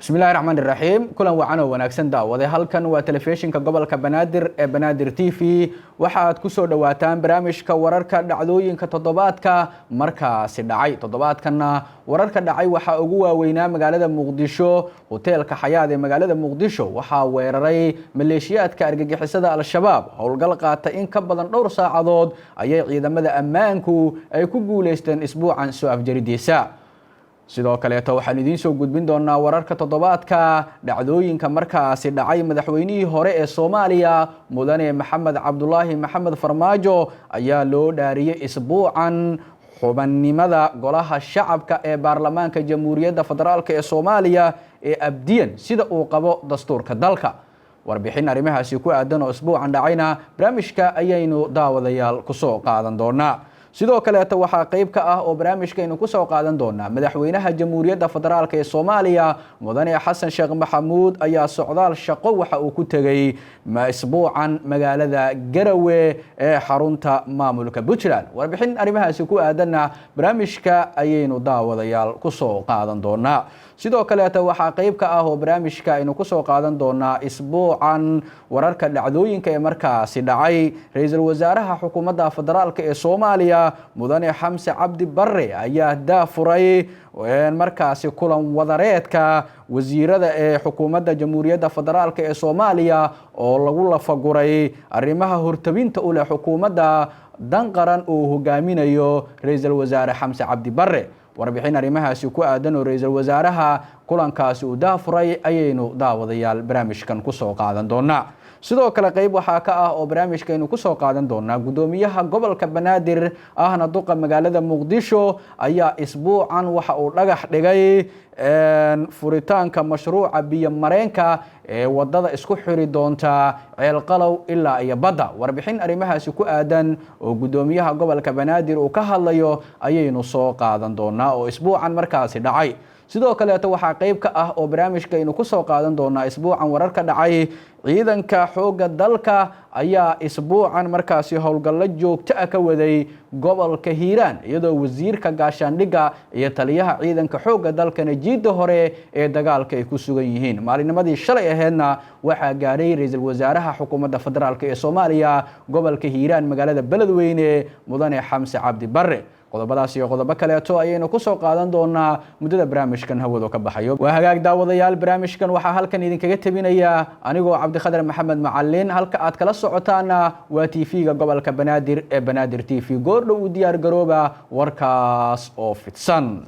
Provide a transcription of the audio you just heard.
Bismillahi raxmaan iraxiim. Kulan wacan oo wanaagsan, daawade. Halkan waa telefishinka gobolka Banaadir ee Banaadir TV. Waxaad ku soo dhowaataan barnaamijka wararka dhacdooyinka toddobaadka markaasi dhacay. Toddobaadkanna wararka dhacay waxaa ugu waaweynaa magaalada Muqdisho. Hoteelka Xayaad ee magaalada Muqdisho waxaa weeraray maleeshiyaadka argagixisada Al-Shabaab. Howlgal qaata in ka badan dhowr saacadood ayay ciidamada ammaanku ay ku guuleysteen isbuucan soo afjaridiisa. Sidoo kaleeto waxaan idiin soo gudbin doonaa wararka toddobaadka dhacdooyinka markaasi dhacay. Madaxweynihii hore ee Soomaaliya, Mudane Maxamed Cabdulaahi Maxamed Farmaajo, ayaa loo dhaariyey isbuucan xubannimada Golaha Shacabka ee Baarlamaanka Jamhuuriyadda Federaalk ee Soomaaliya ee abdiyan, sida uu qabo dastuurka dalka. Warbixin arrimahaasi ku aadan oo isbuucan dhacayna barnaamijka ayaynu, daawadayaal, kusoo qaadan doonaa. Sidoo kaleeto waxaa qeyb ka ah oo barnaamijkaynu kusoo qaadan doonaa Madaxweynaha Jamhuuriyadda Federaalk ee Soomaaliya, Mudane Xasan Sheekh Maxamuud, ayaa socdaal shaqo waxa uu ku tegey isbuucan magaalada Garowe ee xarunta maamulka Puntland. Warbixin arrimahaasi ku aadanna barnaamijka ayaynu, daawadayaal, kusoo qaadan doonaa. Sidoo kaleeto waxaa qeyb ka ah oo barnaamijka aynu kusoo qaadan doonaa isbuucan wararka dhacdooyinka ee markaasi dhacay. Ra-iisul wasaaraha xukuumadda federaalk ee Soomaaliya, Mudane Xamse Cabdi Bare, ayaa daafuray markaasi kulan wadareedka wasiirada ee xukuumadda Jamhuuriyadda Federaalk ee Soomaaliya oo lagu lafaguray arrimaha hortabinta u leh xukuumadda Dan Qaran uu hogaaminayo Ra-iisul Wasaare Xamse Cabdi Bare. Warbixin arrimahaasi ku aadan oo ra-iisul wasaaraha kulankaasi uu daafuray ayaynu, daawadayaal, barnaamijkan kusoo qaadan doonaa. Sidoo kale qeyb waxaa ka ah oo barnaamijkaynu kusoo qaadan doonaa guddoomiyaha gobolka Banaadir ahna duqa magaalada Muqdisho ayaa isbuucan waxa uu dhagax dhigay furitaanka mashruuca biyo mareenka ee wadada isku xiri doonta Ceelqalow ilaa iyo badda. Warbixin arrimahaasi ku aadan oo guddoomiyaha gobolka Banaadir uu ka hadlayo ayaynu soo qaadan doonaa oo isbuucan markaasi dhacay. Sidoo kaleeto waxaa qeyb ka ah oo barnaamijkaynu kusoo qaadan doonaa isbuucan wararka dhacay. Ciidanka xoogga dalka ayaa isbuucan markaasi howlgallo joogto ah ka waday gobolka Hiiraan, iyadoo wasiirka gaashaandhigga iyo taliyaha ciidanka xoogga dalkana jiidda hore ee dagaalka ay ku sugan yihiin. Maalinimadii shalay aheedna waxaa gaadhay ra-iisul wasaaraha xukuumadda federaalk ee Soomaaliya gobolka Hiiraan, magaalada Beledweyne, Mudane Xamse Cabdi Bare. Qodobadaas iyo qodobo kaleeto ayaynu kusoo qaadan doonaa muddada barnaamijkan hawadu ka baxayo. Waa hagaag, daawadayaal. Barnaamijkan waxaa halkan idinkaga tebinaya anigoo Cabdikhadar Maxamed Macalin. Halka aad kala socotaana waa TV-ga gobolka Banaadir ee Banaadir TV. Goordhow u diyaar garooba warkaas oo fidsan.